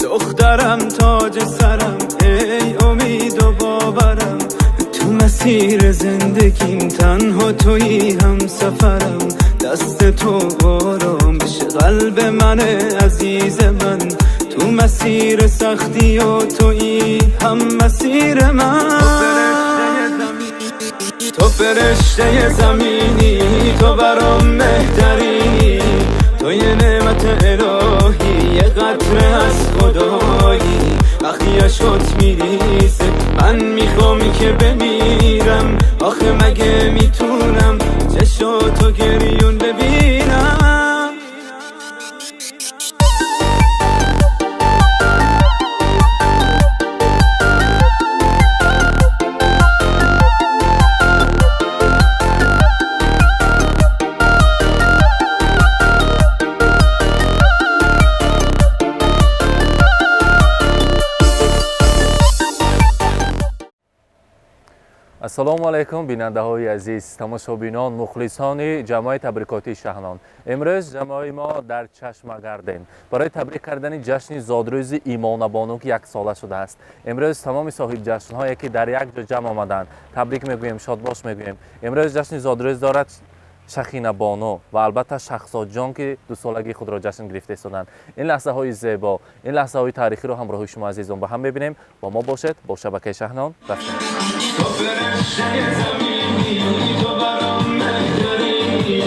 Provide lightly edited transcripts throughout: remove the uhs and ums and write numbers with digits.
دخترم تاج سرم، ای امید و باورم، تو مسیر زندگیم تنها تویی هم سفرم. دست تو آرامش قلب من عزیز من، تو مسیر سختی و تویی هم مسیر من. تو فرشته زمینی، تو برام بهترینی، تو یه نعمت الهی، یه قطره از خدایی. وقتی عشقت میریزه من میخوام که بمیرم، آخه مگه میتونم چشاتو گریون ببینم؟ Ассалому алайкум, бинандаҳои азиз, тамошобинон, мухлисони ҷамоаи табрикотии Шаҳнон. Имрӯз ҷамоаи мо дар Чашмагарден барои табрик кардани ҷашни зодрӯзи Имонабону, ки яксола шудааст. Имрӯз тамоми соҳибҷашнҳое, ки дар як ҷо ҷамъ омаданд, табрик мегӯем, шодбош мегӯем. Имрӯз ҷашни зодрӯз дорад Шахинабону ва албатта Шахзодҷон, ки дусолагии худро ҷашн гирифта истоданд. Ин лаҳзаҳои зебо, ин лаҳзаҳои таърихиро ҳамроҳи шумо азизон ба ҳам мебинем. Бо мо бошед, бо шабакаи Шаҳнон рафтем. تو فرشته زمینی، تو برام بهترینی،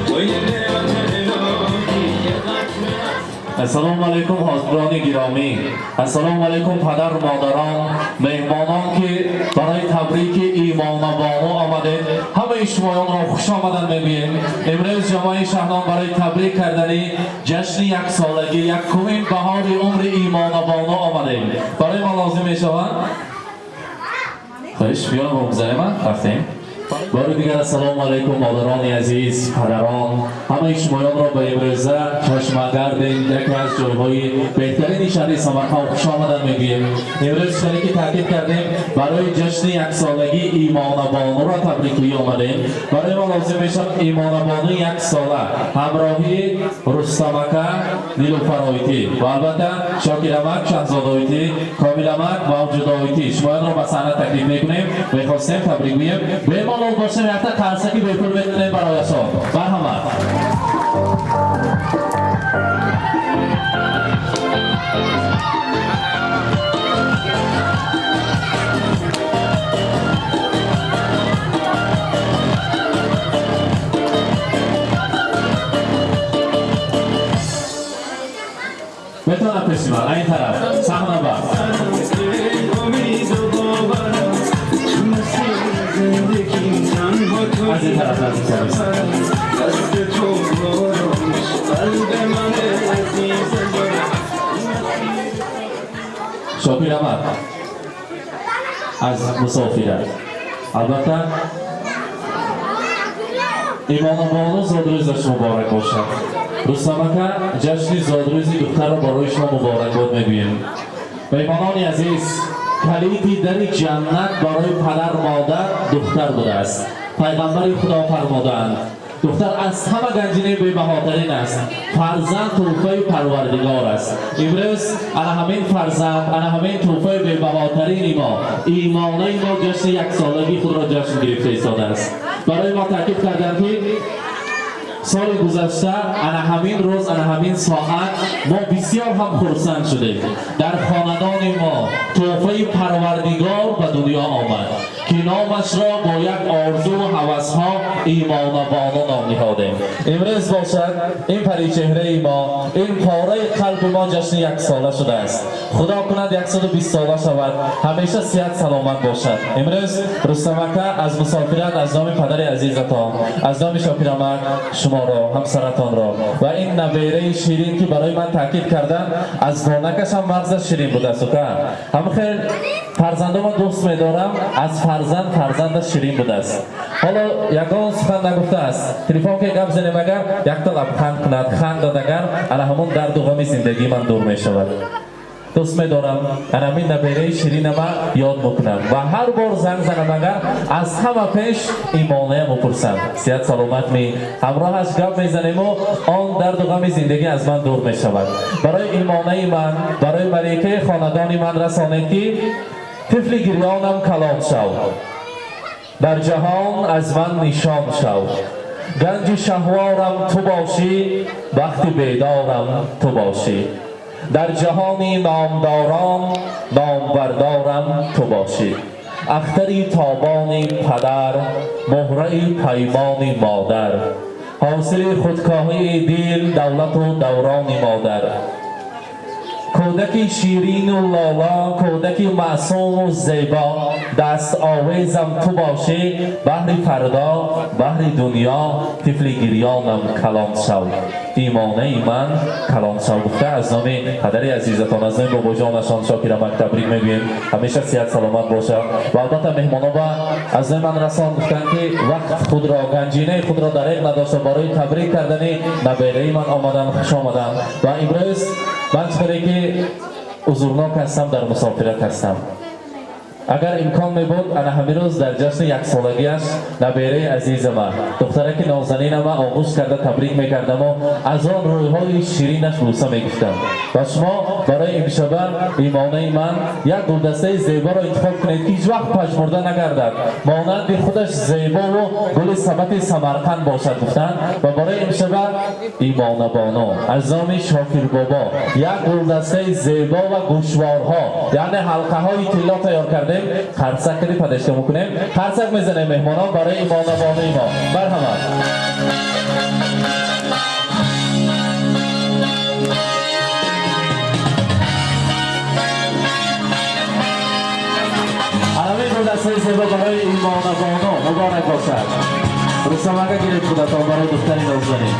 تو یه نعمت الهی، یه قطره از Ассалому алайкум, ҳозирони гиромӣ, ассалому алайкум, падару модарон, меҳмонон, ки барои табрики Имонабону омадед. Ҳамаи шумоёнро хуш омадан мегӯем. Имрӯз ҷамоаи Шаҳнон барои табрик кардани ҷашни яксолагӣ, якумин баҳори умри Имонабону омадем. Барои мо лозим мешавад. Хоҳиш, биён, бо гузарем, рафтем. Бори дигар ассалому алайкум, модарони азиз, падарон, ҳамаи шумоёнро ба имрӯза Чашмагарден, яке аз ҷойҳои беҳтарини шаҳри Самарқанд, хуш омадан мегӯем. Имрӯз шаре ки таъкид кардем, барои ҷашни яксолагии Имонабонуро табрикгӯӣ омадем. Барои мо лозим мешавад Имонабонуи яксола ҳамроҳии Рустамака, Нилуфароитӣ ва албатта Шокирамак, Шаҳзодоитӣ, Комиламак, Мавҷудоитӣ. Шумоёнро ба саҳна таклиф мекунем. Мехостем табрик гӯем. Бемалол бошем, якта қарсаки бепул метунем барояшон. Марҳамат. Метавонад пеши ман, ин тараф саҳна ба. ای امید و باورم، تو مسیر زندگیم تنها از این تویی طرف نزدیکتر. دست تو آرامش قلب من عزیز من. Шокир Амад аз мусофират. Албатта, Имонабону, зодрӯзаш муборак бошад. Рустамака, ҷашни зодрӯзи духтарро барои шумо муборакбод мегӯем. Меҳмонони азиз, калиди дари ҷаннат барои падар модар духтар будааст. Пайғамбари Худо фармудаанд: духтар аз ҳама ганҷинаи бебаҳотарин аст, фарзанд тӯҳфаи Парвардигор аст. Имрӯз ана ҳамин фарзанд, ана ҳамин тӯҳфаи бебаҳотарини мо, Имонаи мо, ҷашни яксолагии худро ҷашн гирифта истодааст. Барои мо таъкид карданд, ки соли гузашта ана ҳамин рӯз, ана ҳамин соат мо бисёр ҳам хурсанд шудем. Дар хонадони мо тӯҳфаи Парвардигор ба дунё омад, ки номашро бо як орзуву ҳавасҳо Имонабону ном ниҳодем. Имрӯз бошад, ин паричеҳраи мо, ин пораи қалби мо ҷашни яксола шудааст. Худо кунад, 120 сола шавад, ҳамеша сиҳат саломат бошад. Имрӯз Рустамака аз мусофират, аз номи падари азизатон, аз номи Шокирамак, шуморо, ҳамсаратонро ва ин набераи ширин, ки барои ман таъкид карданд, аз донакашам мағзаш ширин будааст. Ука, ҳама хел фарзандома дӯст медорам, аз фарзанд фарзандаш ширин будааст. Ҳоло ягон сухан нагуфтааст. Телефон ки гап занем, агар якта лабханд кунад, хандад агар, ана ҳамон дарду ғами зиндагии ман дур мешавад. Дӯст медорам анамин набераи ширинама ёд мекунам ва ҳар бор занг занам, агар аз ҳама пеш имоная мепурсам, сиҳат саломат ми, ҳамроҳаш гап мезанему он дарду ғами зиндагӣ аз ман дур мешавад. Барои имонаи ман, барои маликаи хонадони ман расонед, ки тифли гирёнам калон шав, дар ҷаҳон аз ман нишон шав, ганҷи шаҳворам ту бошӣ, бахти бедорам ту бошӣ, дар ҷаҳони номдорон номбардорам ту бошӣ, ахтари тобони падар, муҳраи паймони модар, ҳосили худкоҳии дил, давлату даврони модар, кӯдаки ширину лола, кӯдаки маъсуму зебо, даст овезам ту бошӣ, баҳри фардо, баҳри дунё, тифли гирёнам калон шав, имонаи ман калон шав гуфта, аз номи падари азизатон, аз номи бобоҷонашон Шокирамак табрик мегӯем. Ҳамеша сиҳат саломат бошад. Ва албатта меҳмоно ба аз номи ман расон гуфтанд, ки вақт худро, ганҷинаи худро дареғ надошта, барои табрик кардани набераи ман омаданд, хуш омаданд. Ва имрӯз ман чӣ ки узурнок ҳастам, дар мусофират ҳастам. Агар имкон мебуд, ана ҳамин рӯз дар ҷашни яксолагиаш набераи азизама, духтараки нозанинама оғӯш карда табрик мекардаму аз он рӯйҳои ширинаш бӯса мегуфтам. Ва шумо барои имшаба имонаи ман як гулдастаи зеборо интихоб кунед, ки ҳеҷ вақт пажмурда нагардад, монанди худаш зебову гули сабати Самарқанд бошад гуфтанд. Ва барои имшаба имонабоно аз номи Шокирбобо як гулдастаи зебо ва гӯшворҳо, яъне ҳалқаҳои тилло тайёр кардем. Қарсак кардӣ падашта мекунем, қарсак мезанем меҳмонон барои имонабонои мо. Марҳамат. Ҳамин гулдастаи зебо барои имонабоно муборак бошад. Рустам ака, гиред худатон барои духтари нозанин.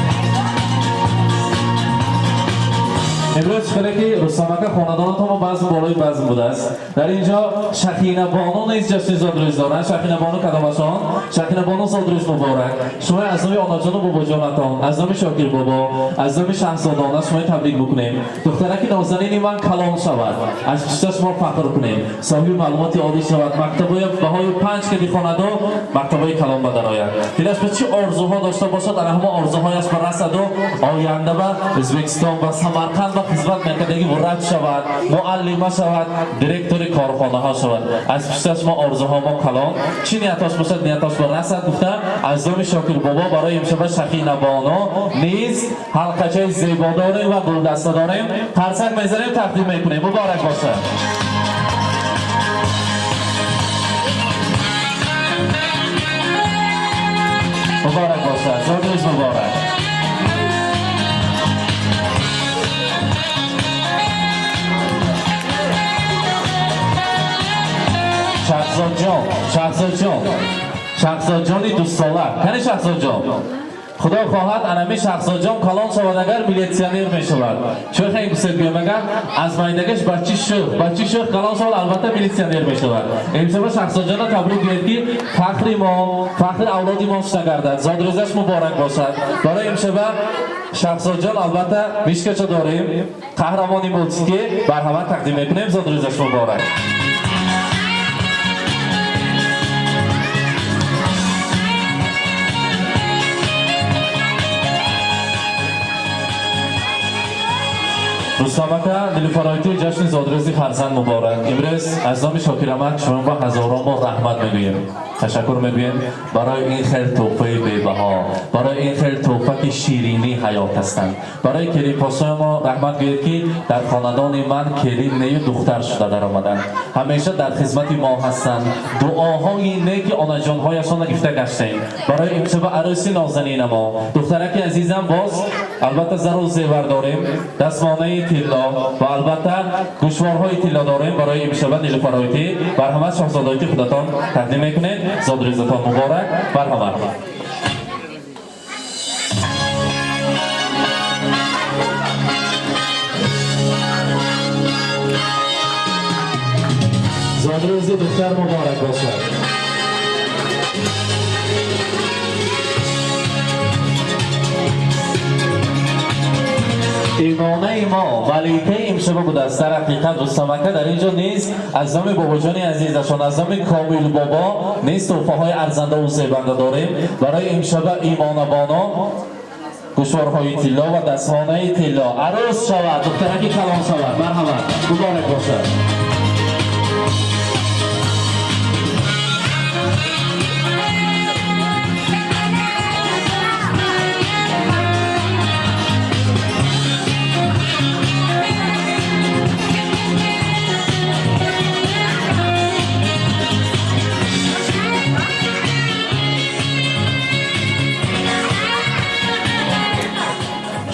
Имрӯз хеле ки Рустам ака, хонадонатон базм болои базм будааст. Дар инҷо Шахинабону низ ҷашни зодрӯз доранд. Шахинабону кадомашон? Шахинабону, зодрӯз муборак! Шумо аз номи онаҷону бобоҷонатон, аз номи Шокир бобо, аз номи Шаҳзодона шумои табрик мекунем. Духтараки нозанини ман калон шавад, аз пишта шумо фахр кунем, соҳиби маълумоти олӣ шавад, мактабҳои баҳои 5 кади хонаду мактабҳои калон ба дарояд. Дилаш ба чӣ орзуҳо дошта бошад, ана ҳамон орзуҳояш ба расаду оянда ба Ӯзбекистон, ба Самарқанд ба хизмат мекардаги врач шавад, муаллима шавад, директори корхонаҳо шавад. Аз пишташ мо орзуҳо мо калон, чӣ ниятош бошад, ниятош ба расад гуфта, аз номи Шокир бобо барои имшаба Шахинабоно низ ҳалқачаи зебо дорем ва гулдаста дорем. Қарсак мезанем, тақдим мекунем. Муборак бошад. Муборак бошад, зодрӯз муборак. Шаҳзодҷон, Шаҳзодҷон, Шаҳзодҷони дусола кани? Шаҳзодҷон, худо хоҳад, анами Шаҳзодҷон калон шавад, агар милитсионер мешавад. Чун хеле гусед гӯям, агар аз майдагаш бачи шӯх, бачи шӯх калон шавад, албатта милитсионер мешавад. Имшаба Шаҳзодҷонро табрик гӯед, ки фахри мо, фахри авлоди мо шуда гардад. Зодрӯзаш муборак бошад. Барои имшаба Шаҳзодҷон албатта мишкача дорем, қаҳрамони мультики, барҳамат тақдим мекунем. Зодрӯзаш муборак. Рустам ака, Нилуфароити, ҷашни зодрӯзи фарзанд муборак. Имрӯз аз номи Шокирамак шумо ба ҳазорон бор раҳмат мегӯем, ташаккур мегӯем барои ин хел тӯҳфаи бебаҳо, барои ин хел тӯҳфа, ки ширинии ҳаёт ҳастанд. Барои келинпошои мо раҳмат гӯед, ки дар хонадони ман келин нею духтар шуда даромаданд, ҳамеша дар хизмати мо ҳастанд, дуоҳои неки онаҷонҳояшонро гирифта гаштем. Барои имшаба арӯси нозанина мо, духтараки азизам, боз албатта зару зевар дорем, дастмонаи тилло ва албатта гӯшворҳои тилло дорем. Барои имшаба Нилуфароитӣ барҳамат шоҳзодаоити худатон тақдим мекунед. Зодрӯзатон муборак, барҳамат. Зодрӯзи духтар муборак бошад. Имонаи мо маликаи имшаба будааст. Дар ҳақиқат Рустамака дар ин ҷо низ аз номи бобоҷони азизашон, аз номи Комил бобо низ тӯҳфаҳои арзандаву зебанда дорем барои имшаба. Имонабоно гӯшворҳои тилло ва дастхонаи тилло. Арӯс шавад, духтараки калон шавад. Марҳамат, муборак бошад.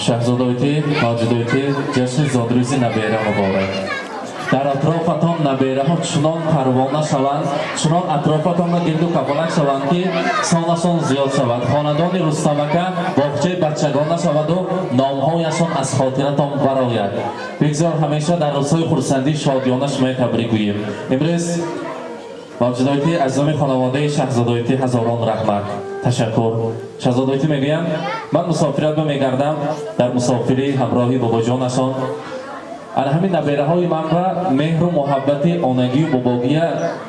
Шаҳзодоити, Моҷидоити, ҷашни зодрӯзи набера муборак. Дар атрофатон набераҳо чунон парвона шаванд, чунон атрофатонро гирду кафолак шаванд, ки сонашон зиёд шавад, хонадони Рустамака боғчаи бачагон нашаваду номҳояшон аз хотиратон барояд. Бигзор ҳамеша дар рӯзҳои хурсандӣ шодиёна шумоя табрик гӯем. Имрӯз Мавҷудоити, аз номи хонаводаи Шаҳзодоити ҳазорон раҳмат, ташаккур. Шаҳзодоити мегӯям, ман мусофират мегардам, дар мусофирӣ ҳамроҳи бобоҷонашон ана ҳамин набераҳои ман ба меҳру муҳаббати онагию бобогия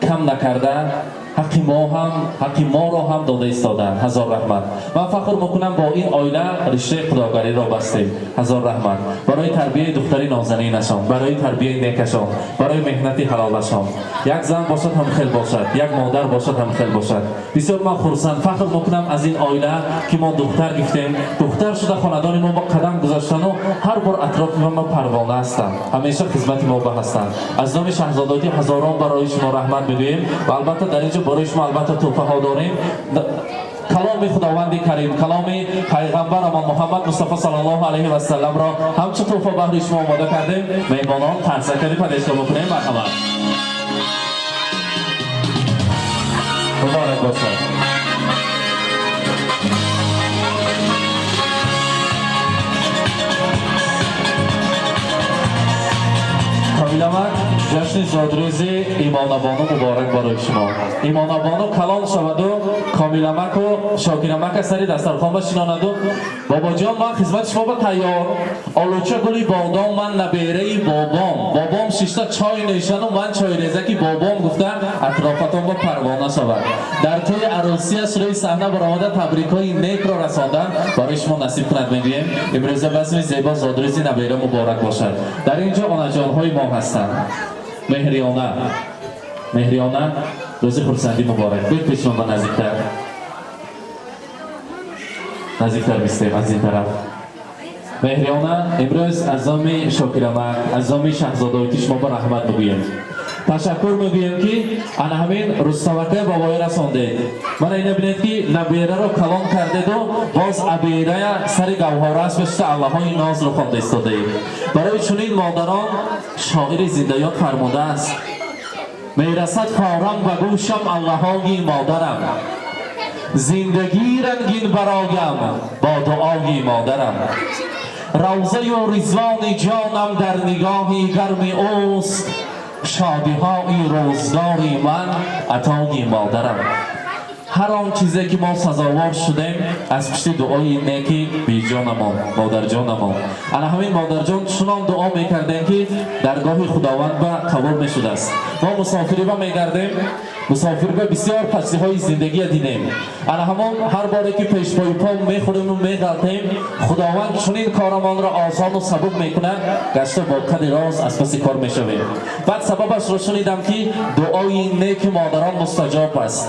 кам накарда, ҳаққи мо ҳам, ҳаққи моро ҳам дода истодаанд. Ҳазор раҳмат. Ман фахр мекунам, бо ин оила риштаи худогариро бастем. Ҳазор раҳмат барои тарбияи духтари нозанинашон, барои тарбияи некашон, барои меҳнати ҳалолашон. Як зан бошад ҳам хел бошад, як модар бошад ҳам хел бошад. Бисёр ман хурсанд, фахр мекунам аз ин оила, ки мо духтар гирифтем. Духтар шуда хонадони мо ба қадам гузоштану ҳар бор атрофи мо парвона ҳастанд, ҳамеша хизмати мо ба ҳастанд. Аз номи Шаҳзодоти ҳазорон барои шумо раҳмат мегӯем ва албатта дар инҷо барои шумо албатта тӯҳфаҳо дорем. Каломи Худованди Карим, каломи пайғамбарамон Муҳаммад Мустафо саллаллоҳу алайҳи васалламро ҳамчун тӯҳфа баҳри шумо омода кардем. Меҳмонон, қарсакади падешка бикунем. Марҳамат, муборак бошад. Комиламак, ҷашни зодрӯзи Имонабону муборак барои шумо. Имонабону калон шаваду Комиламаку Шокирамака сари дастархон башинонаду: «Бобоҷон, ман хизмати шумо ба тайёр, олуча гули бодом, ман набераи бобом, бобом шишта чой нӯшану ман чойрезаки бобом» гуфта, атрофатон ба парвона шавад. Дар тӯи арӯсияш рӯи саҳна баромада, табрикҳои некро расондан барои шумо насиб кунад, мегӯем. Имрӯза базми зебо зодрӯзи набера муборак бошад. Дар ин ҷо онаҷонҳои мо ҳастанд. Меҳриёна, Меҳриёна, рӯзи хурсандӣ муборак. Бед пешмон ба наздиктар, наздиктар бистем аз ин тараф. Меҳриёна, имрӯз аз номи Шокирамак, аз номи Шаҳзодоити шумо ба раҳмат мегӯем, ташаккур мегӯем, ки ана ҳамин Рустамакай ба воя расондед. Мана ина бинед, ки набераро калон кардеду боз аберая сари гавҳорааш бешта, аллаҳои нозро хонда истодаед. Барои чунин модарон шоири зиндаёд фармудааст: «Мерасад форам ба гӯшам аллаҳои модарам, зиндагӣ рангин бароям бо дуои модарам. Равзаю ризвони ҷонам дар нигоҳи гарми ӯст, шодиҳои рӯзгори ман атои модарам». Ҳар он чизе ки мо сазовор шудем, аз пушти дуои неки биҷонамон, модарҷонамон. Ана ҳамин модарҷон чунон дуо мекардем, ки даргоҳи Худованд ба қабул мешудааст. Мо мусофириба мегардем, мусофириба бисёр пастиҳои зиндагия дидем. Ана ҳамон ҳар боре ки пешпои по мехӯрему меғалтем, Худованд чунин корамонро осону сабук мекунад, гашта бо қади роз аз паси кор мешавем. Баъд сабабашро шунидам, ки дуои неки модарон мустаҷоб аст,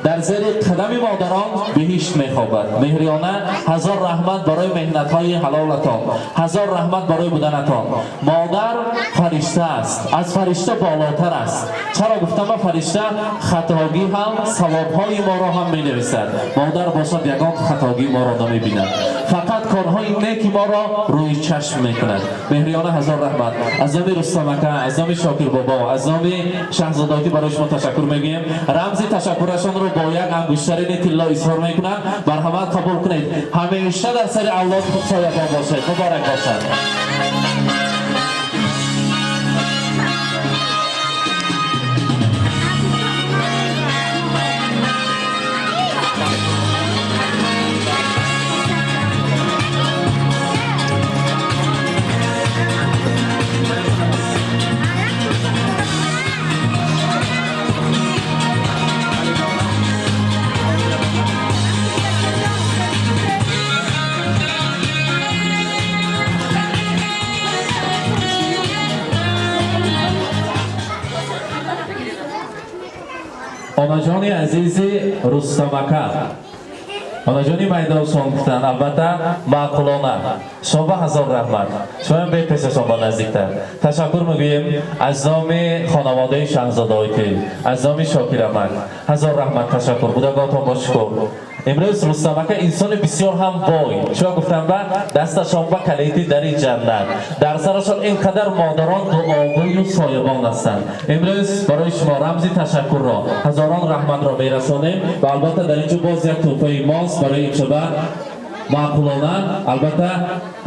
дар зери қадами модарон биҳишт мехобад. Меҳриёна, ҳазор раҳмат барои меҳнатҳои ҳалолатон, ҳазор раҳмат барои буданатон. Модар фаришта аст, аз фаришта болотар аст. Чаро гуфтама? Фаришта хатогӣ ҳам, савобҳои моро ҳам менависад, модар бошад, ягон хатогӣ моро намебинад, фақат корҳои неки моро рӯи чашм мекунад. Меҳриёна, ҳазор раҳмат. Аз номи Рустамака, аз номи Шокирбобо, аз номи Шаҳзодоти барои шумо ташаккур мегӯем. Рамзи ташаккурашонро бо як ангуштарини тилло изҳор мекунанд. Марҳамат, қабул кунед. Ҳамеша дар сари авлод соябон бошед. Муборак бошад. Онаҷони азизи Рустамака, онаҷони майдоншон гуфтанд, албатта маъқулона. Шумо ба ҳазор раҳмат, шумоям бепешашон ба наздиктар. Ташаккур мегӯем аз номи хонаводаи Шаҳзодаойтӣ, аз номи Шокирамак. Ҳазор раҳмат, ташаккур, будагоҳтон бо шукр. Имрӯз Рустамака инсони бисёр ҳам бой, чун гуфтам ба дасташон ба калиди дари ҷаннат, дар сарашон ин қадар модарон дуогӯю соябон ҳастанд. Имрӯз барои шумо рамзи ташаккурро, ҳазорон раҳматро мерасонем ва албатта дар инҷо боз як тӯҳфаи мост барои имшаба маъқулона, албатта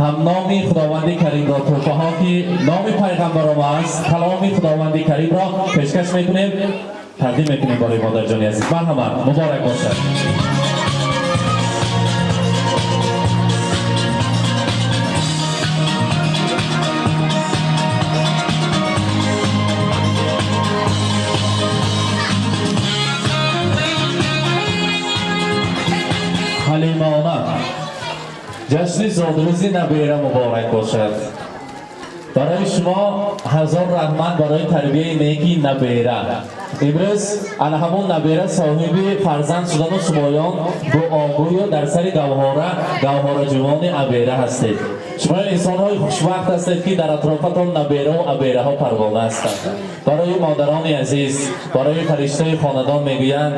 ҳам номи Худованди Каримро, тӯҳфаҳо ки номи пайғамбаром аст, каломи Худованди Каримро пешкаш мекунем, тақдим мекунем барои модарҷони азиз. Марҳамат, муборак бошад. Ҳалимона, ҷашни зодрӯзи набера муборак бошад. Барои шумо ҳазор раҳмат барои тарбияи неки набера. Имрӯз ана ҳамон набера соҳиби фарзанд шудану шумоён дуогӯю дар сари гавҳора, гавҳораҷувони абера ҳастед. Шумоён инсонҳои хушбахт ҳастед, ки дар атрофатон набераву абераҳо парвона ҳастанд. Барои модарони азиз, барои фариштаи хонадон мегӯянд: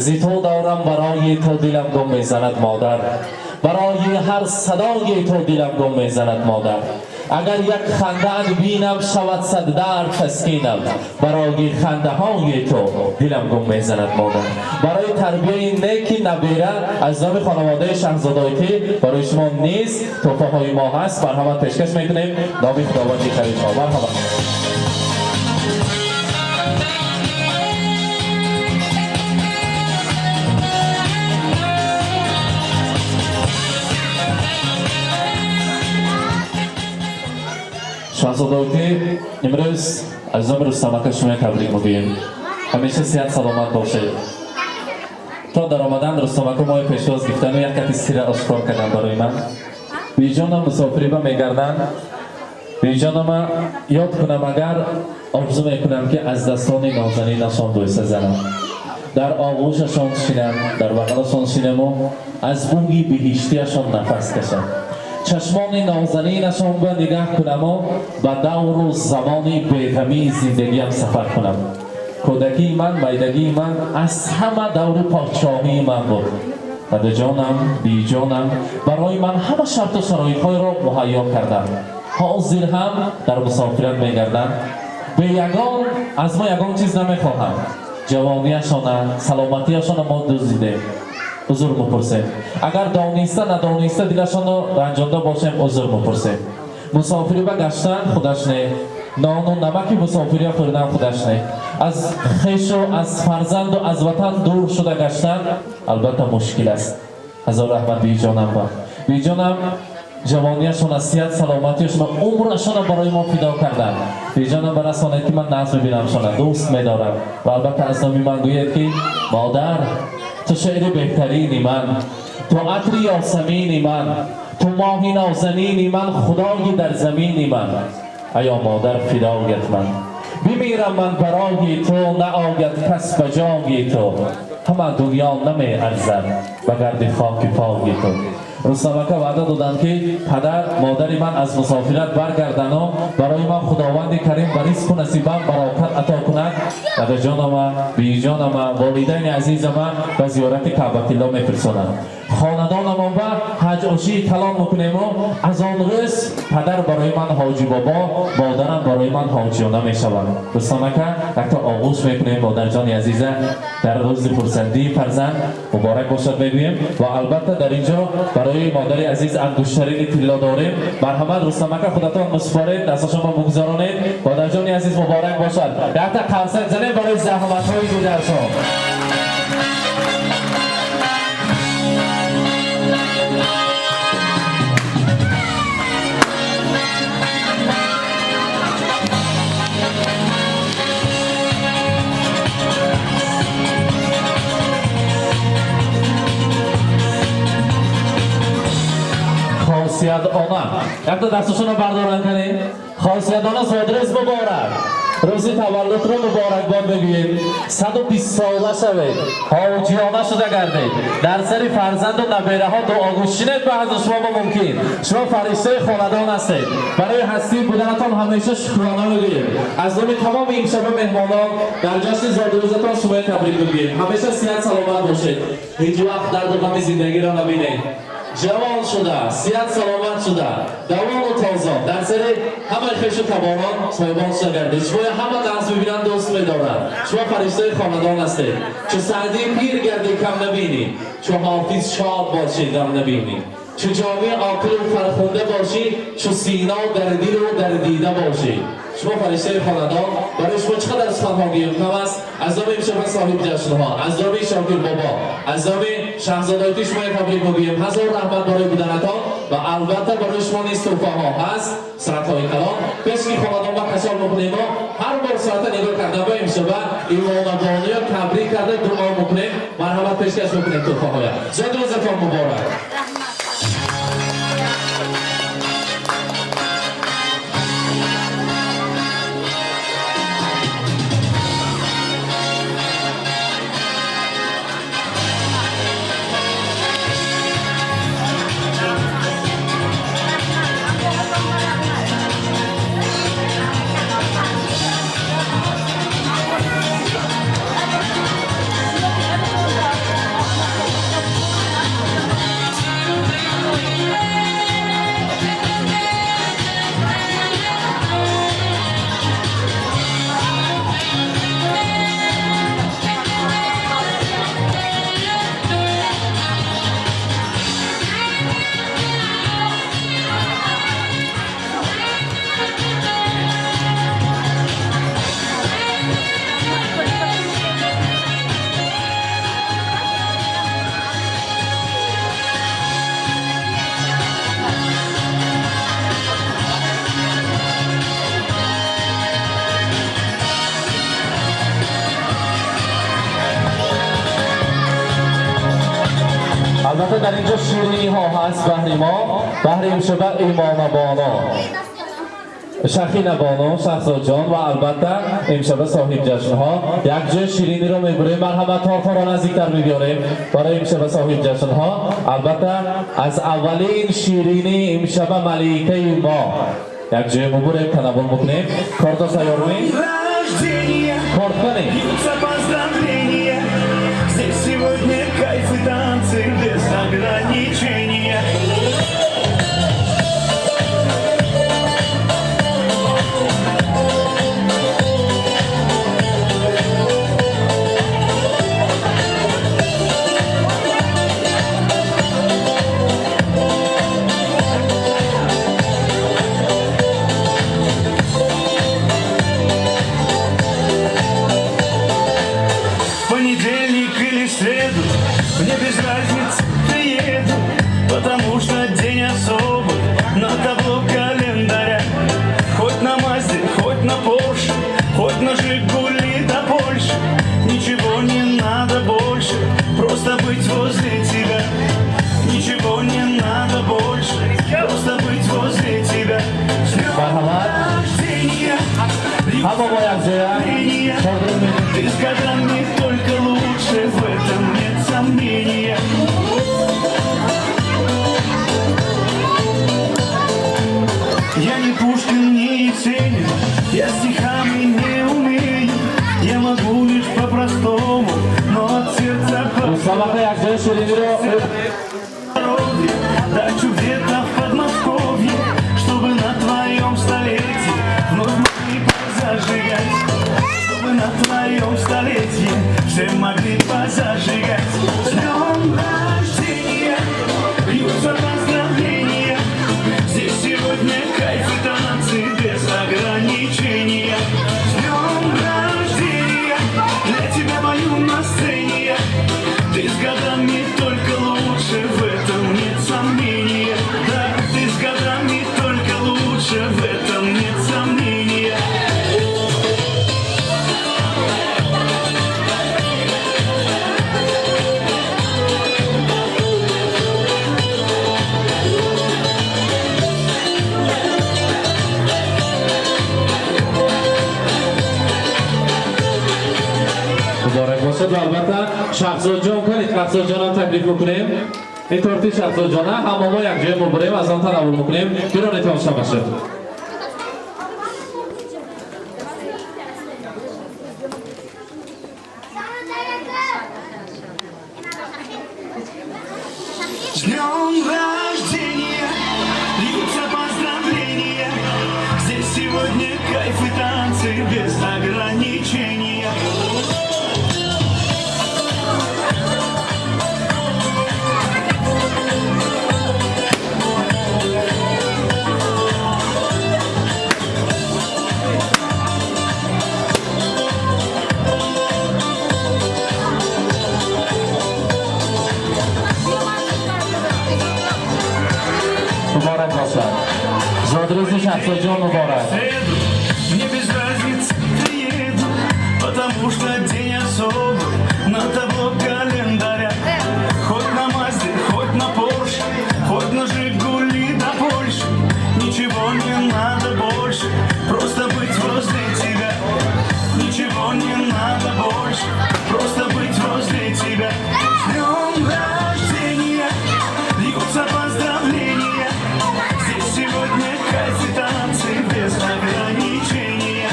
зи ту дорам барои ту дилам гум мезанад модар, барои ҳар садои ту дилам гум мезанад модар. Агар як хандаат бинам, шавад сад дард таскинам, барои хандаҳои ту дилам гум мезанад модар. Барои тарбияи неки набера аз номи хонаводаи Шаҳзодойтӣ барои шумо низ тӯҳфаҳои мо ҳаст, марҳамат, пешкаш мекунем номи Худованди Каримро. Марҳамат. Шаҳзодоки, имрӯз аз номи Рустамака шумо табрик мегӯем. Ҳамеша сиҳат саломат бошед. То даромадан Рустамака мои пешвоз гирифтану як кати сира ошкор кардан барои ман. Биҷонам мусофириба мегарданд. Биҷонама ёд кунам, агар орзу мекунам, ки аз дастони нозанинашон бӯса занам, дар оғӯшашон шинам, дар бағалашон шинаму аз бӯи биҳиштиашон нафас кашам, чашмони нозанинашон ба нигаҳ кунаму ба давру замони беғамии зиндагиам сафар кунам. Кӯдакии ман, майдагии ман аз ҳама даври подшоҳии ман буд. Дадаҷонам, биҷонам барои ман ҳама шарту шароитҳоеро муҳайё карданд. Ҳозир ҳам дар мусофират мегарданд, бе ягон аз мо ягон чиз намехоҳанд. Ҷавонияшона, саломатияшона мо дуздидем, узр мепурсем. Агар дониста надониста дилашонро ранҷонда бошем, узр мепурсем. Мусофирӣ ба гаштан худаш не, нону намаки мусофирия хӯрдан худаш не, аз хешу аз фарзанду аз ватан дур шуда гаштан албатта мушкил аст. Ҳазор раҳмат биҷонам ба биҷонам, ҷавонияшона, сиҳат саломатиашона, умрашона барои мо фидо карданд. Биҷонам, барасонед, ки ман нағз мебинамшона, дӯст медорам. Ва албатта аз номи ман гӯед, ки модар, ту шеъри беҳтарини ман, ту атри ёсамини ман, ту моҳи нозанини ман, худои дар замини ман. Аё модар, фидоят ман, бимирам ман барои ту, наояд кас ба ҷои ту, ҳама дунё намеарзад ба гарди хоки пои ту. Рустамака ваъда доданд, ки падар модари ман аз мусофират баргардану барои ман Худованди Карим ба ризқу насибам барокат ато кунад, дадаҷонама, бииҷонама, волидайни азизама ба зиёрати Каъбатилло мефирсонанд. Хонадонамон ба ҳаҷ-ошии калон мекунему аз он рӯз падар барои ман ҳоҷи бобо, модарам барои ман ҳоҷиёна мешаванд. Рустамака, якто оғӯш мекунем модарҷони азиза, дар рӯзи хурсандии фарзанд муборак бошад мегӯем. Ва албатта дар инҷо барои модари азиз ангуштарини тилло дорем. Марҳамат, Рустамака, худатон мусупоред, дасташонро бугузаронед. Модарҷони азиз, муборак бошад. Якта қарсак занем барои заҳматҳои дидаршон. Хосиятона, якта дасташонро бардоранд. Канем, Хосиятона, зодрӯз муборак. Рӯзи таваллудро муборакбод мегӯем. 120 сола шавед, ҳоҷиёна шуда гардед, дар сари фарзанду набераҳо дуогӯ шинед. Ба ҳазр шумо мумкин, шумо фариштаи хонадон ҳастед. Барои ҳастӣ буданатон ҳамеша шукрона мегӯем. Аз номи тамоми имшаба меҳмонон дар ҷашни зодрӯзатон шумоя табрик мегӯем. Ҳамеша сиҳат саломат бошед, ҳеҷ вақт дарду ғами зиндагиро набинед. Ҷавон шуда, сиҳат саломат шуда, давону тозон дар сари ҳамаи хешу таборон соҳибон шуда гардед. Шумоя ҳама нағз мебинанд, дӯст медоранд. Шумо фариштаи хонадон ҳастед. Чу Саъдӣ пир гардӣ, кам набинӣ, чу Ҳофиз шод бошӣ, ғам набинӣ, чу Ҷомӣ оқилу фархунда бошӣ, чу Сино дар дилу дар дида бошӣ. Шумо фариштаи хонадон. Барои шумо чӣ қадар суханҳо гӯем, кам аст. Аз номи имшаба соҳиби ҷашнҳо, аз номи Шокир бобо, аз номи Шаҳзодоити шумоя табрик мегӯем. Ҳазор раҳмат барои буданатон ва албатта барои шумо низ тӯҳфаҳо ҳаст, соатҳои калон. Пеш ки хонадон ба кашол мекунем, мо ҳар бор соата нигоҳ карда ба имшаба Имонабонуё табрик карда дуо мекунем. Марҳамат, пешкаш мекунем тӯҳфаҳоя. Зодрӯзатон муборак! Албатта, дар инҷо шириниҳо ҳаст баҳри мо, баҳри имшаба Имонабоно, Шахинабоно, Шаҳзодҷон ва албатта имшаба соҳиб ҷашнҳо якҷоя шириниро мебурем. Марҳамат, тортҳоро наздиктар мебиёрем барои имшаба соҳиб ҷашнҳо. Албатта, аз аввалин ширини имшаба маликаи мо якҷоя мебурем, танаввул мекунем. Корто тайёрмӣ? Рождения, Корт кани. Льются поздравления. Здесь сегодня кайф и танцы без ограничения. В понедельник или среду, мне без разницы, приеду, потому что день особый на табло календаря. Хоть на Мазде, хоть на Порше, хоть на Жигули до Польши. Ничего не надо больше, просто быть возле тебя. Ничего не надо больше, просто быть возле тебя. С днем Марҳамат. рождения, Ҳама мо якҷоя тортро ты с годами только лучше, в этом нет сомнения. Я не Пушкин, не Есенин, я стихами не умею. Я могу лишь по-простому, но от сердца по Рустам ака, якҷоя шириниро здоровье. Дачу где-то в Подмосковье, чтобы на твоем столетии вновь могли позажигать. Чтобы на твоем столетии все могли позажигать. С днем рождения, льются поздравления. Здесь сегодня кайф и танцы без ограничения. С днем рождения, для тебя пою на сцене я. Ты с годами только лучше, в этом нет сомнения. Да, ты с годами только лучше, в этом нет сомнения. бошад ва албатта Шаҳзодҷон канед, Шаҳзодҷонам таклиф мекунем. Ин торти Шаҳзодҷона ҳама мо якҷоя мебурем, аз он танаввул мекунем. Биронед, тамоша бошад. С днем рождения, льются поздравления. Здесь сегодня кайф и танцы без ограничения. Муборак бошад, зодрӯзи Шаҳзодҷон муборак. В среду, мне без разницы, приеду, потому что день особый на табло календаря. Хоть на Мазде, хоть на Порше, хоть на Жигули до Польши. Ничего не надо больше, просто быть возле тебя. Ничего не надо больше, просто быть возле тебя. С днем рождения, льются поздравления. Здесь сегодня кайф и танцы без ограничения.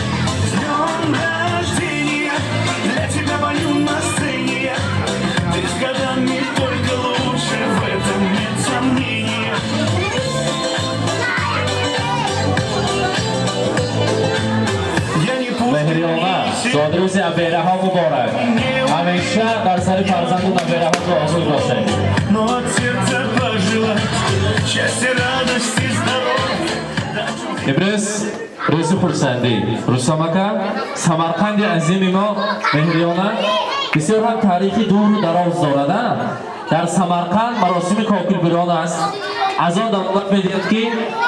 С днем рождения, для тебя пою на сцене я. Ты с годами только лучше, в этом нет сомнения. Я не Меҳриёна, зодрӯзи абераҳо муборак. Ҳамеша дар сари фарзанду набераҳо дуогӯй бошед. Но от сердца пожелать счастья, радости, здоровья. Имрӯз рӯзи хурсандӣ, Рустам ака. Самарқанди азими мо, Меҳриёна, бисёр ҳам таърихи дуру дароз дорад. А дар Самарқанд маросими кокилбирон аст. Аз он далолат медиҳад, ки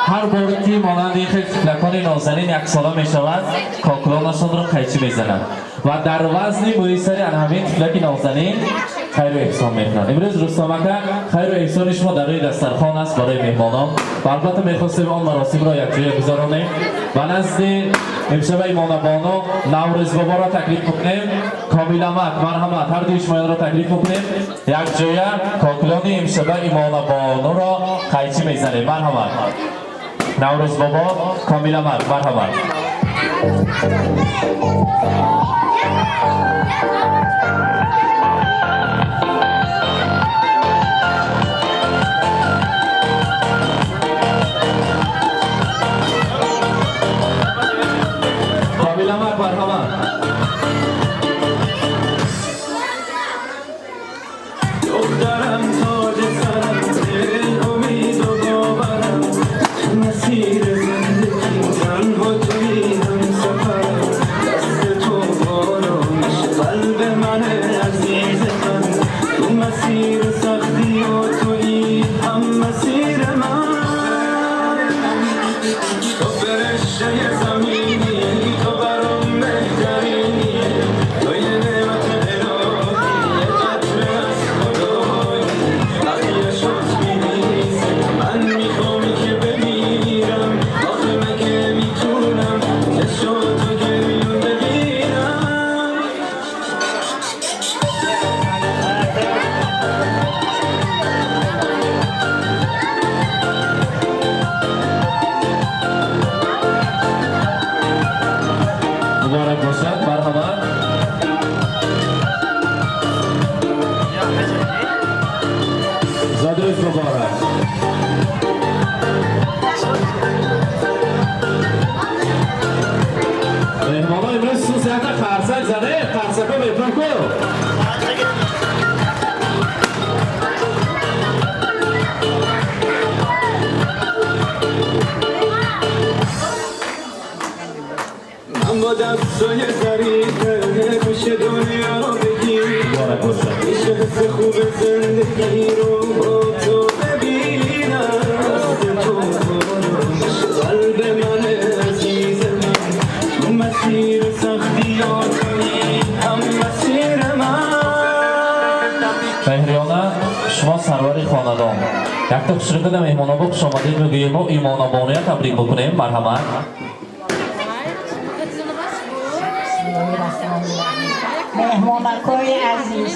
ҳар боре ки монанди ин хел тифлакони нозанин яксола мешавад, кокилонашонро қайчӣ мезанад ва дар вазни мӯи сари ан ҳамин тифлаки нозанин хайру эҳсон мекунанд. Имрӯз, Рустам ака, хайру эҳсони шумо дар рӯи дастархон аст барои меҳмонон ва албатта мехостем он маросимро якҷоя гузаронем. Ба назди имшаба Имонабону Наврӯзбоборо таклиф мекунем. Комиламак, марҳамат, ҳар дуи шумоёнро таклиф мекунем. Якҷоя кокилони имшаба Имонабонуро қайчӣ мезанем. Марҳамат, Наврӯзбобо, Комиламак, марҳамат. Комиламак, марҳамат. دخترم، تاج سرم، دل، امید و باورم، تو مسیر زندگی تنها تویی هم سفرم. دست تو آرامش قلب من، عزیز من، تو مسیر سختی و تویی هم مسیر من. تو فرشته زمینی، تو برام بهترینی، تو یه نعمت الهی، یه قطره از خدایی. وقتی چشات میریزه من میخوام که بمیرم. آخه مگه میتونم چشاتو گریون ببینم؟ Муборак бошад, марҳамат. Зодрӯз муборак. Меҳмоно, имрӯз сус якта қарсак зане, қарсака мепур ку. من با دستای ظریفه میشه دنیا رو بگیری. Муборак бошад. میشه حس خوب زندگی رو با تو ببینم. دست تو آرامش قلب من، عزیز من، تو مسیر سختی ها تویی هم مسیر من. Меҳриёна, шумо сарвари хонадон, якта хушрӯкада меҳмонобо хушомадед мегӯему Имонабонуя табрик бикунем. Марҳамат. Меҳмонакои азиз,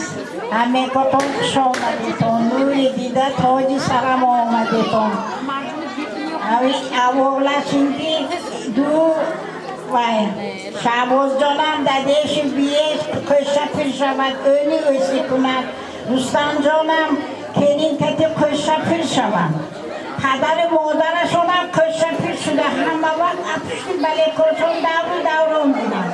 ҳамекотон хуш омадетон, нури дида тоҷи сарам омадетон. Аввалаш ин ки ду вай Шаҳбозҷонам дадеши биеш қӯша пир шавад, ӯни ӯсӣ кунад. Рустамҷонам келин кати қӯша пир шаванд. Падару модарашонам қӯша пир шуда, ҳама вақт апушти балекошон давру даврон бинанд.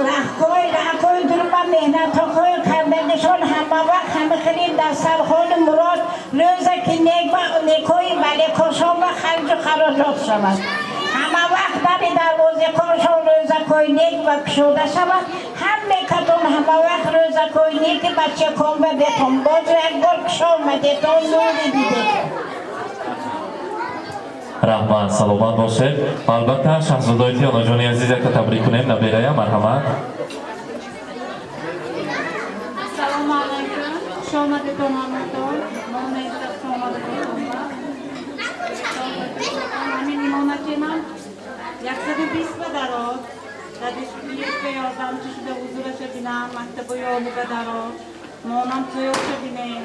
Раҳкои раҳкои дурба меҳнатҳои кардагишон ҳама вақт ҳама хели дастархони мурод рӯза ки нек ва некои балекошон ва харҷу хароҷот шавад. Ҳама вақт дари дарвозакошон рӯзакои нек ва кушода шавад. Ҳаме катон ҳама вақт рӯзакои неки бачакон ва бетон. Боз як бор хуш омадетон, нури дидетон. Раҳмат, саломат бошед. Ва албатта, шаҳзодоити онаҷони азиз, якта табрик кунем наберая, марҳамат. Ассалому алайкум. Хуш омадетон ҳаматон. Мо хуш омадетон. Ҳамин имонакенам 120 ба дарод. Дадиш ба ёрдамчи шуда ҳузураша бинам, мактаба ёли ба дарод. Монам тӯёша бинем.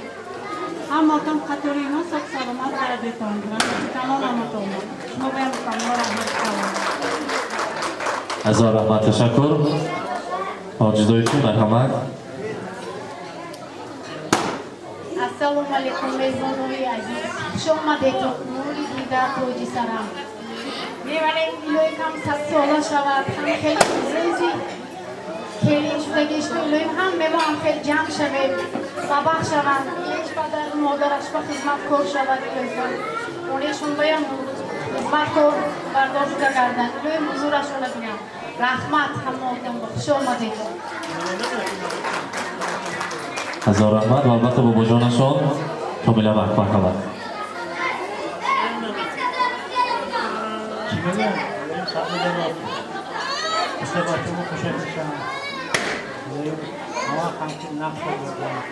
Ҳаматон қатори мо сог саломат гардетон. Раҳмати калон ҳаматон. Шумо баям калон раҳмати калон. Ҳазор раҳмат, ташаккур. Ҳоҷидоити, марҳамат. Ассалому алайкум, меҳмонои азиз, хуш омадетон, нури дида тоҷи сарам. Меварем, илоҳи кам 100 сола шавад. Ҳам хеле рӯзи келин шудагишто илоҳим ҳам мо ҳам хеле ҷамъ шавем, бабахт шаванд, ҳеҷ падару модараш ба хизматкор шавад. Илоҳим онешон баям хизматкор бардор шуда гарданд. Илоҳим ҳузурашона бинам. Раҳмат ҳамаотон, хуш омадетон. Ҳазор раҳмат. Ва албатта, бобоҷонашон Комиламак, марҳамат. Чӣ мегӯям? Сабзидарот писарбачамо хушак мешаванд. Ҳама ҳамчун нақша бурданд.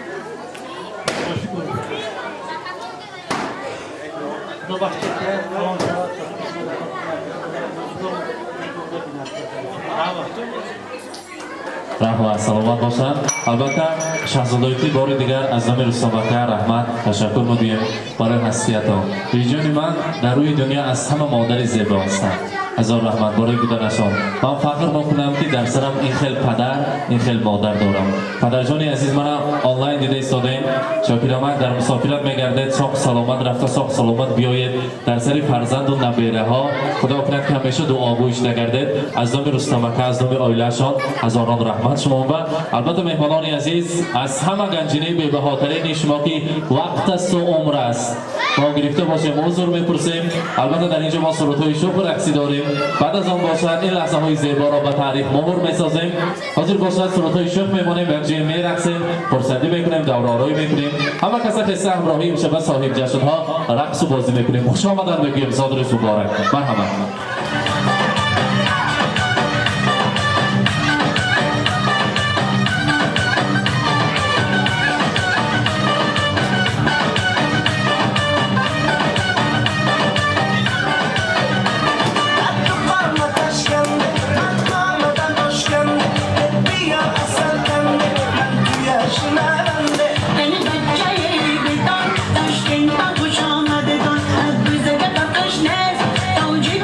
Шукр, Худо бахшида калон шавад. Раҳмат. Раҳмат, саломат бошанд. Албатта, шаҳзодоити, бори дигар аз номи Рустамака раҳмат, ташаккур мегӯем барои ҳастиятон. Биҷони ман, дар рӯи дунё аз ҳама модари зебо ҳастанд. Ҳазор раҳмат барои буданашон. Ман фахр мекунам, ки дар сарам ин хел падар, ин хел модар дорам. Падарҷони азиз, мана онлайн дида истодаем. Шокирамак дар мусофират мегардед, соқ саломат рафта, соқ саломат биёед. Дар сари фарзанду набераҳо, Худо кунад, ки ҳамеша дуогӯй шуда гардед. Аз номи Рустамака, аз номи оилаашон ҳазорон раҳмат шумо. Ва албатта, меҳмонони азиз, аз ҳама ганҷинаи бебаҳотарини шумо, ки вақт асту умр аст, мо гирифта бошем, узр мепурсем. Албатта, дар инҷо мо сурудҳои шӯху рақсӣ дорем. Баъд аз он бошад, ин лаҳзаҳои зеборо ба таърих муҳр месозем. Ҳозир бошад, сурудҳои шӯх мемонем, якҷоя мерақсем, хурсандӣ мекунем, давраороӣ мекунем. Ҳама каса хеста ҳамроҳӣ имшаба соҳиб ҷашнҳо рақсу бозӣ мекунем. Хуш омадан мегӯем, зодрӯз муборак, марҳамат. Хуш омадетон, аз бизага тақиш нест, тоҷик.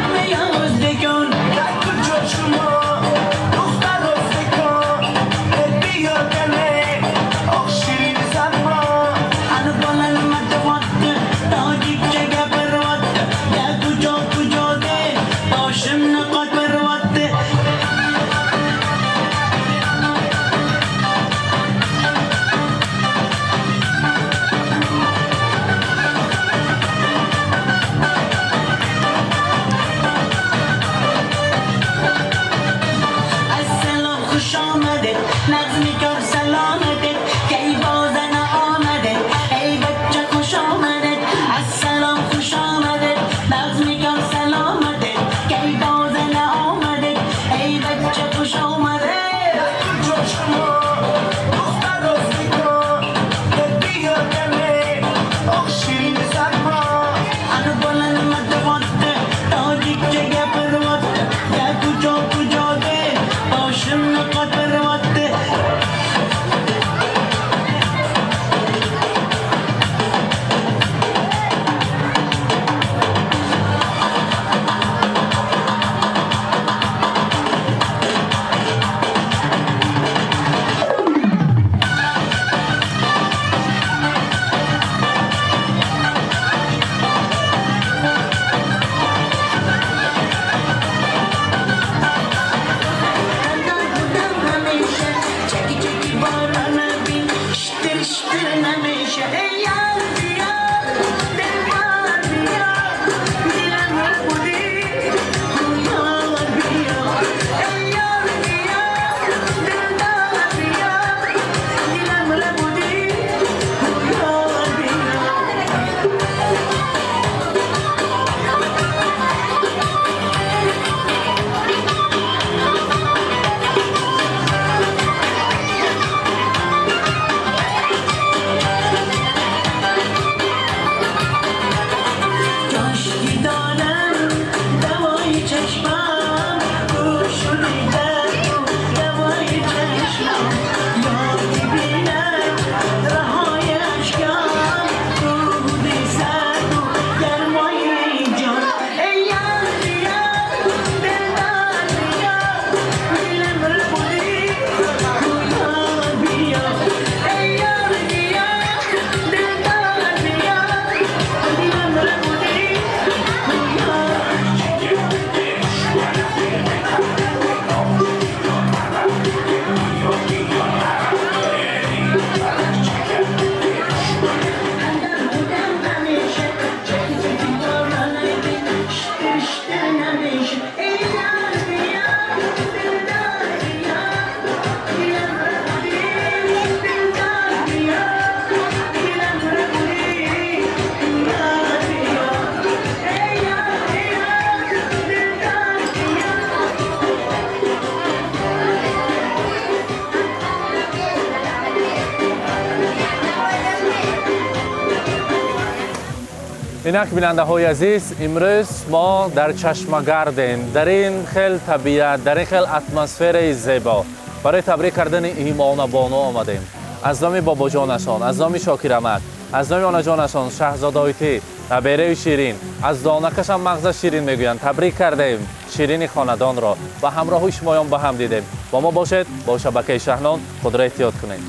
Инак, бинандаҳои азиз, имрӯз мо дар Чашмагардем, дар ин хел табиат, дар ин хел атмосфераи зебо барои табрик кардани Имонабону омадем. Аз номи бобоҷонашон, аз номи Шокирамак, аз номи онаҷонашон Шаҳзодоитӣ, набераи ширин, аз донакашам мағза ширин мегӯянд, табрик кардем ширини хонадонро ва ҳамроҳи шумоён ба ҳам дидем. Бо мо бошед, бо шабакаи Шаҳнон. Худро эҳтиёт кунед.